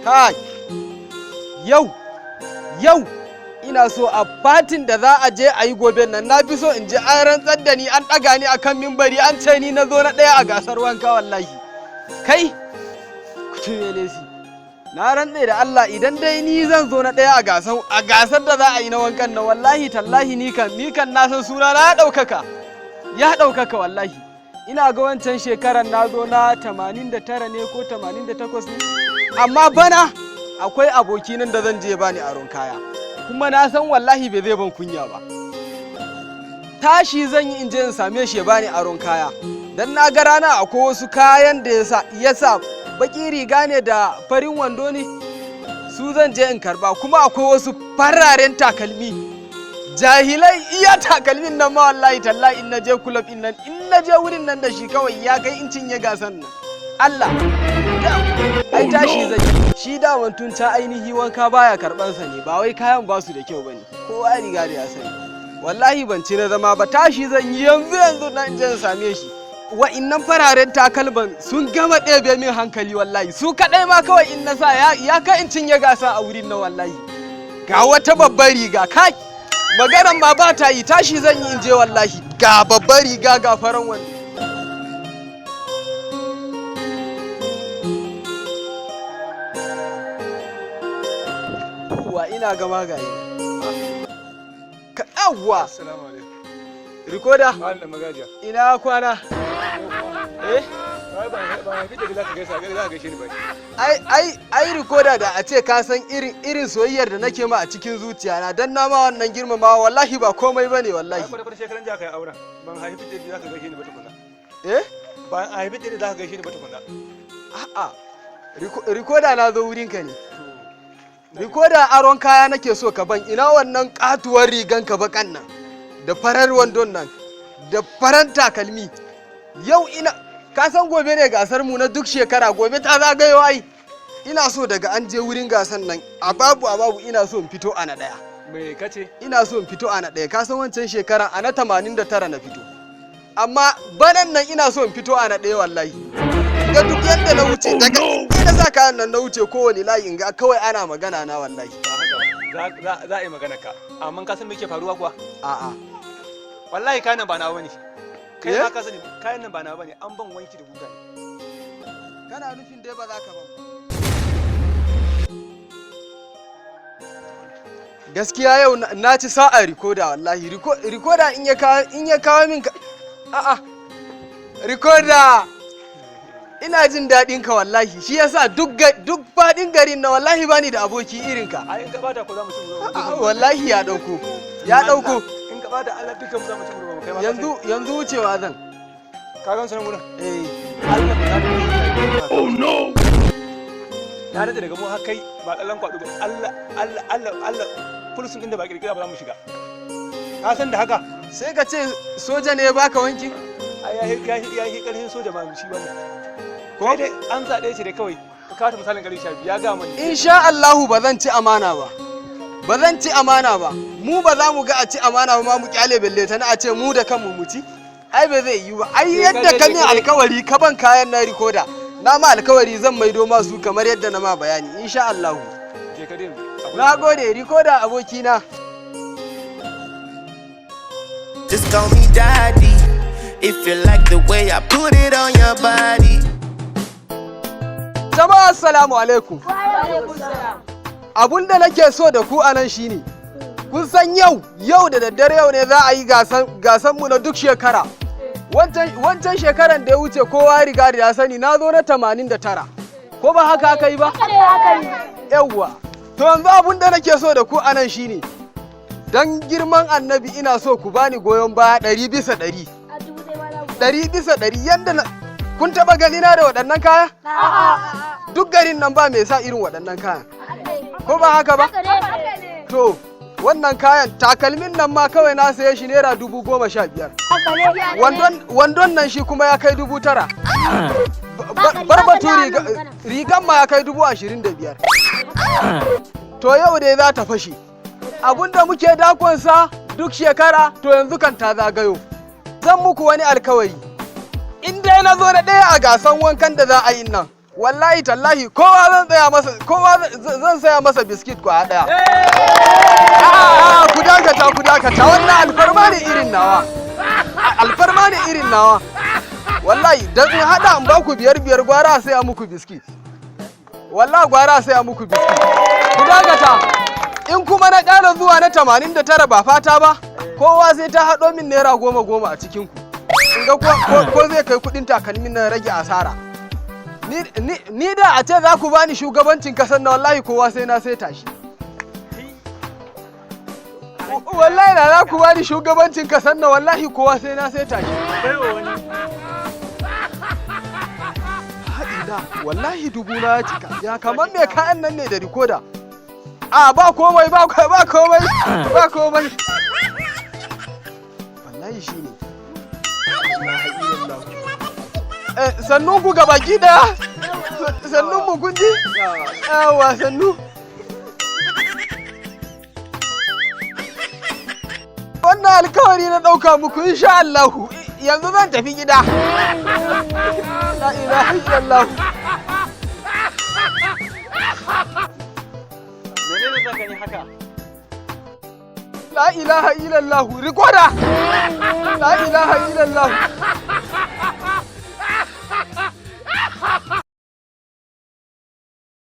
Kai, yau yau ina so a fatin da za a je a yi gobe nan, na fi so in je an rantsar da ni, an ɗaga ni akan mimbari, an ce ni na zo na ɗaya a gasar wanka. Wallahi kai kutume lesi, na rantse da Allah, idan dai ni zan zo na ɗaya a gasar da za a yi na wankan nan, wallahi tallahi ni kan na san suna na ya ɗaukaka, ya ɗaukaka. Wallahi ina ga wancan shekarar na zo na 89 ne ko 88 ne, amma bana akwai aboki nan da zan je bani aron kaya, kuma na san wallahi bai zai ban kunya ba. Tashi zan yi in je in same shi ya bani aron kaya, dan na ga rana akwai wasu kayan da yasa baki riga ne da farin wando ne, su zan je in karba. Kuma akwai wasu fararen takalmi, jahilai iya takalmin nan ma, wallahi tallahi in na je club in nan, in na je wurin nan da shi, kawai ya kai in cinye gasan nan. Allah ai tashi zai yi shi daman tun ta ainihi wanka baya karban sa ne, ba wai kayan ba su da kyau bane, kowa ya riga da ya sani. Wallahi ban ci na zama ba, tashi zan yi yanzu yanzu nan in je in same shi. Wa'innan fararen takalman sun gama ɗebe min hankali, wallahi su kaɗai ma kawai in na sa ya kai in cinye gasa a wurin nan. Wallahi ga wata babbar riga, kai, maganan ma ba ta yi. Tashi zan yi in je, wallahi ga babbar riga, ga faran wando. Yawwa, ina ga magayi ka, yawwa. Assalamu alaikum. Rikoda. Malam Magajiya. Ina kwana, eh? Ai ba fi da zaka gaisa, za ka gaishe ni ba. Ai ai ai rikoda, da a ce ka san irin soyayyar da nake ma a cikin zuciya na, dan na ma wannan girmamawa wallahi ba komai bane wallahi. Ai kwata kwata shekaran jiya kai auren. Ban haifi da zaka gaishe ni ba tukuna. Eh? Ban haifi da zaka gaishe ni ba tukuna. A'a, rikoda, na zo wurin ka ne. Rikoda, aron kaya nake so ka ban. Ina wannan katuwar rigan ka bakan nan da farar wandon nan da faran takalmi? Yau ina ka san gobe ne gasar mu na duk shekara, gobe ta zagayo. Ai ina so daga an je wurin gasan nan, a babu ina so in fito a na daya. Me kace? Ina so in fito a na ɗaya. Ka san wancan shekara a na 89 na fito, amma banan nan ina so in fito a na ɗaya. Wallahi ga duk yadda na wuce, daga inda na sa kayan nan na wuce kowane layi, in ga kawai ana magana na, wallahi. Ba haka ba. Za a yi magana ka. Amma ka san me yake faruwa kuwa? A'a. Wallahi kayan nan ba nawa bane. Kai Eh? ma ka sani kayan nan ba nawa bane, an ban wanki da guga ne. Kana nufin dai ba za ka ban ba. Gaskiya yau na ci sa'a rikoda, wallahi rikoda in ya kawo min a'a, rikoda, ina jin daɗin ka wallahi, shi yasa duk faɗin garin na wallahi bani da aboki irin ka. Ai in ka bata ko za mu ci ruwa. A'a, wallahi ya ɗauko, ya ɗauko. In ka bata, Allah dukkan mu za mu ci ruwa, kai ma ka Yanzu yanzu wucewa zan. sani. Ka gan sunan wurin? Eh. Allah ba za mu yi. Oh no. Na rade daga mu har kai ba tsallan kwado ba. Allah Allah Allah Allah, fulsun din da ba kirkira ba za mu shiga. Ka san da haka? Sai ka ce soja ne ya baka wanki. Ai ya yi karfin soja ma shi wannan. Ko? Kai dai an zaɗe shi dai kawai. Ka kawo ta misalin gari 12 ya ga mani. Insha Allahu ba zan ci amana ba, ba zan ci amana ba. Mu ba za mu ga a ci amana ba ma mu kyale, belle ta na a ce mu da kanmu mu ci. Ai ba zai yi ba ai. Je ka Yadda je ka min ka je. alkawari ka ban kayan na, rikoda, na ma alkawari zan maido masu kamar yadda na ma bayani, insha Allahu. Je ka dai. Na gode, rikoda, abokina. Just call me daddy. If you like the way I put it on your body. Jama'a, assalamu alaikum. Abun da nake so da ku anan shine, kun san yau yau da daddare, yau ne za a yi gasan mu na duk shekara. Wancan shekaran da ya wuce, kowa ya riga da ya sani na zo na 89, ko ba haka aka yi ba? Yawwa, to yanzu abun da nake so da ku anan shine, dan girman Annabi ina so ku bani goyon baya 100%, 100%. Yadda na kun taɓa gani na da waɗannan kaya, duk garin nan ba mai sa irin waɗannan kayan, ko ba haka ba? To wannan kayan, takalmin nan ma kawai na saye shi naira 15,000. Wandon nan shi kuma ya kai 9,000. Barbatu rigan ma ya kai 25,000. To yau dai za ta fashe. Abinda muke dakonsa duk shekara, to yanzu kan ta zagayo. Zan muku wani alkawari, in dai na zo na ɗaya a gasan wankan da za a yi nan. Wallahi tallahi kowa zan tsaya masa, kowa zan saya masa biskit kwa daya. A'a, ku dakata, ku dakata, wannan alfarma ne irin nawa. Alfarma ne irin nawa. Wallahi dan in hada in baku biyar biyar, gwara a saya muku biskit. Wallahi gwara a saya muku biskit. Ku dakata. In kuma na ƙara zuwa na 89, ba fata ba, kowa sai ta haɗo min ₦10, 10 a cikin ku. In ga ko zai kai kuɗin takalmin na rage asara. Ni da a ce za ku bani shugabancin kasar na, wallahi kowa sai na saita shi. Wallahi da za ku bani shugabancin kasar na, wallahi kowa sai na saita shi. Haɗina, wallahi dubu na ya cika. Ya kamar mai kayan nan ne da rikoda. A ba komai, ba ba komai, ba komai. Wallahi shi ne. Sannun ku gabaki daya. Sannun mu, kun ji? Yawa, sannu. Wannan alkawari na ɗauka muku, insha Allahu. Yanzu zan tafi gida. La ilaha illallah. Menene zaka ni haka? La ilaha illallah. Rikoda. La ilaha illallah.